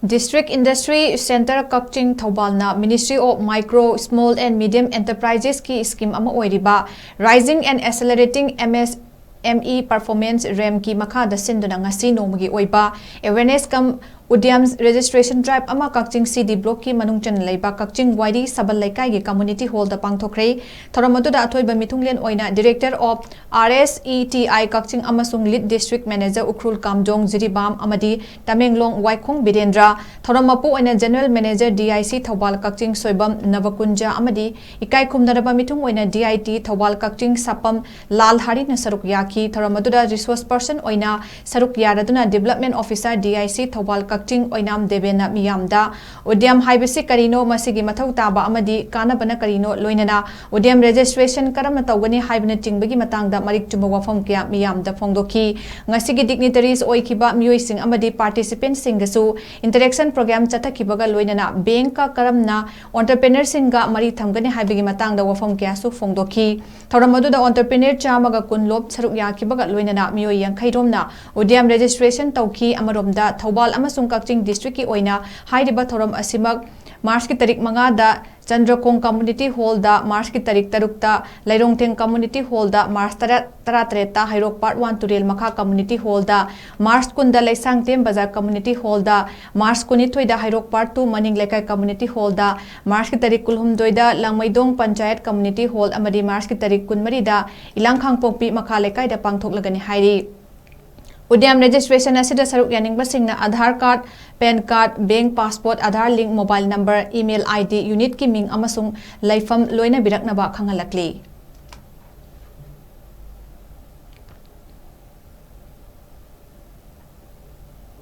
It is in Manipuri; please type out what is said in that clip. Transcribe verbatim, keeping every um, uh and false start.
District Industry Centre Kakching ꯊꯧꯕꯥꯜꯅ Ministry of Micro, Small and Medium Enterprises ꯀꯤ scheme ꯑꯃ ꯑꯣꯏꯔꯤꯕ Raising and Accelerating MSME Performance, RAM ꯀꯤ ꯃꯈꯥꯗ ꯁꯤꯟꯗꯨꯅ ꯉꯁꯤ ꯅꯣꯡꯃꯒꯤ ꯑꯣꯏꯕ awareness cum Udyam registration drive ꯑꯃ ꯀꯛꯆꯤꯡ C D block ꯀꯤ ꯃꯅꯨꯡ ꯆꯟꯅ ꯂꯩꯕ ꯀꯛꯆꯤꯡ ꯋꯥꯏꯔꯤ ꯁꯕꯜ ꯂꯩꯀꯥꯏꯒꯤ community hall ꯗ ꯄꯥꯡꯊꯣꯛꯈ꯭ꯔꯦ꯫ ꯊꯧꯔꯝ ꯑꯗꯨꯗ ꯑꯊꯣꯏꯕ ꯃꯤꯊꯨꯡꯂꯦꯟ ꯑꯣꯏꯅ Director of R S E T I ꯀꯛꯆꯤꯡ ꯑꯃꯁꯨꯡ Lead District Manager ꯎꯈ꯭ꯔꯨꯜ ꯀꯥꯝꯖꯣꯡ ꯖꯤꯔꯤꯕꯥꯝ ꯑꯃꯗꯤ ꯇꯃꯦꯡꯂꯣꯡ ꯋꯥꯏꯈꯣꯡ ꯕꯤꯔꯦꯟꯗ꯭ꯔ, ꯊꯧꯔꯝ ꯃꯄꯨ ꯑꯣꯏꯅ General Manager D I C Thoubal Kakching Soibam ꯅꯕꯀꯨꯟꯖ ꯑꯃꯗꯤ ꯏꯀꯥꯏ ꯈꯨꯝꯅꯔꯕ ꯃꯤꯊꯨꯡ ꯑꯣꯏꯅ D I T Thoubal Kakching ꯁꯥꯄꯝ ꯂꯥꯜ ꯍꯔꯤꯅ ꯁꯔꯨꯛ ꯌꯥꯈꯤ꯫ ꯊꯧꯔꯝ ꯑꯗꯨꯗ resource person ꯑꯣꯏꯅ ꯁꯔꯨꯛ ꯌꯥꯔꯗꯨꯅ Development Officer D I C Thoubal Kakching ꯑꯣꯏꯅꯥꯝ ꯗꯦꯕꯦꯟꯅ ꯃꯤꯌꯥꯝꯗ ꯎꯗ꯭ꯌꯝ ꯍꯥꯏꯕꯁꯤ ꯀꯔꯤꯅꯣ, ꯃꯁꯤꯒꯤ ꯃꯊꯧ ꯇꯥꯕ ꯑꯃꯗꯤ ꯀꯥꯟꯅꯕꯅ ꯀꯔꯤꯅꯣ, ꯂꯣꯏꯅꯅ ꯎꯗ꯭ꯌꯝ registration ꯀꯔꯝꯅ ꯇꯧꯒꯅꯤ ꯍꯥꯏꯕꯅꯆꯤꯡꯕꯒꯤ ꯃꯇꯥꯡꯗ ꯃꯔꯤꯛ ꯆꯨꯝꯕ ꯋꯥꯐꯝ ꯀꯌꯥ ꯃꯤꯌꯥꯝꯗ ꯐꯣꯡꯗꯣꯛꯈꯤ꯫ ꯉꯁꯤꯒꯤ dignitaries ꯑꯣꯏꯈꯤꯕ ꯃꯤꯑꯣꯏꯁꯤꯡ ꯑꯃꯗꯤ participant ꯁꯤꯡꯒꯁꯨ interaction program ꯆꯠꯊꯈꯤꯕꯒ ꯂꯣꯏꯅꯅ bank ꯀ ꯀꯔꯝꯅ entrepreneur ꯁꯤꯡꯒ ꯃꯔꯤ ꯊꯝꯒꯅꯤ ꯍꯥꯏꯕꯒꯤ ꯃꯇꯥꯡꯗ ꯋꯥꯐꯝ ꯀꯌꯥꯁꯨ ꯐꯣꯡꯗꯣꯛꯈꯤ꯫ ꯊꯧꯔꯝ ꯑꯗꯨꯗ entrepreneur ꯆꯥꯝꯃꯒ ꯀꯨꯟ ꯂꯣꯞ ꯁꯔꯨꯛ ꯌꯥꯈꯤꯕꯒ ꯂꯣꯏꯅꯅ ꯃꯤꯑꯣꯏ ꯌꯥꯡꯈꯩ ꯔꯣꯝꯅ ꯎꯗ꯭ꯌꯝ registration ꯇꯧꯈꯤ꯫ ꯑꯃꯔꯣꯝꯗ ꯊꯧꯕꯥꯜ ꯑꯃꯁꯨꯡ ꯀꯛꯆꯤꯡ district ꯀꯤ ꯑꯣꯏꯅ ꯍꯥꯏꯔꯤꯕ ꯊꯧꯔꯝ ꯑꯁꯤꯃꯛ March ꯀꯤ ꯇꯥꯔꯤꯛ ꯃꯉꯥꯗ ꯆꯟꯗ꯭ꯔꯈꯣꯡ Community Hall ꯗ, March ꯀꯤ ꯇꯥꯔꯤꯛ ꯇꯔꯨꯛꯇ ꯂꯩꯔꯣꯡꯊꯦꯡ Community Hall ꯗ, March ꯇꯔꯥ, ꯇꯔꯥꯇꯔꯦꯠꯇ ꯍꯩꯔꯣꯛ Part one ꯇꯨꯔꯦꯜ ꯃꯈꯥ Community Hall ꯗ, March ꯀꯨꯟꯗ ꯂꯩꯁꯥꯡꯊꯦꯝ ꯕꯖꯥꯔ Community Hall ꯗ, March ꯀꯨꯟꯅꯤꯊꯣꯏꯗ ꯍꯩꯔꯣꯛ Part two ꯃꯅꯤꯡ ꯂꯩꯀꯥꯏ Community Hall ꯗ, March ꯀꯤ ꯇꯥꯔꯤꯛ ꯀꯨꯟꯍꯨꯝꯗꯣꯏꯗ ꯂꯥꯡꯃꯩꯗꯣꯡ Panchayat Community Hall ꯑꯃꯗꯤ March ꯀꯤ ꯇꯥꯔꯤꯛ ꯀꯨꯟꯃꯔꯤꯗ ꯏꯂꯥꯡ ꯈꯥꯡꯄꯣꯛꯄꯤ ꯃꯈꯥ ꯂꯩꯀꯥꯏꯗ ꯄꯥꯡꯊꯣꯛꯂꯒꯅꯤ ꯍꯥꯏꯔꯤ꯫ ꯎꯗ꯭ꯌꯝ registration ꯑꯁꯤꯗ ꯁꯔꯨꯛ ꯌꯥꯅꯤꯡꯕꯁꯤꯡꯅ Aadhaar card, PAN card, bank passbook, Aadhaar link mobile number, email I D, unit ꯀꯤ ꯃꯤꯡ ꯑꯃꯁꯨꯡ ꯂꯩꯐꯝ ꯂꯣꯏꯅꯕꯤꯔꯛꯅꯕ ꯈꯪꯍꯜꯂꯛꯂꯤ꯫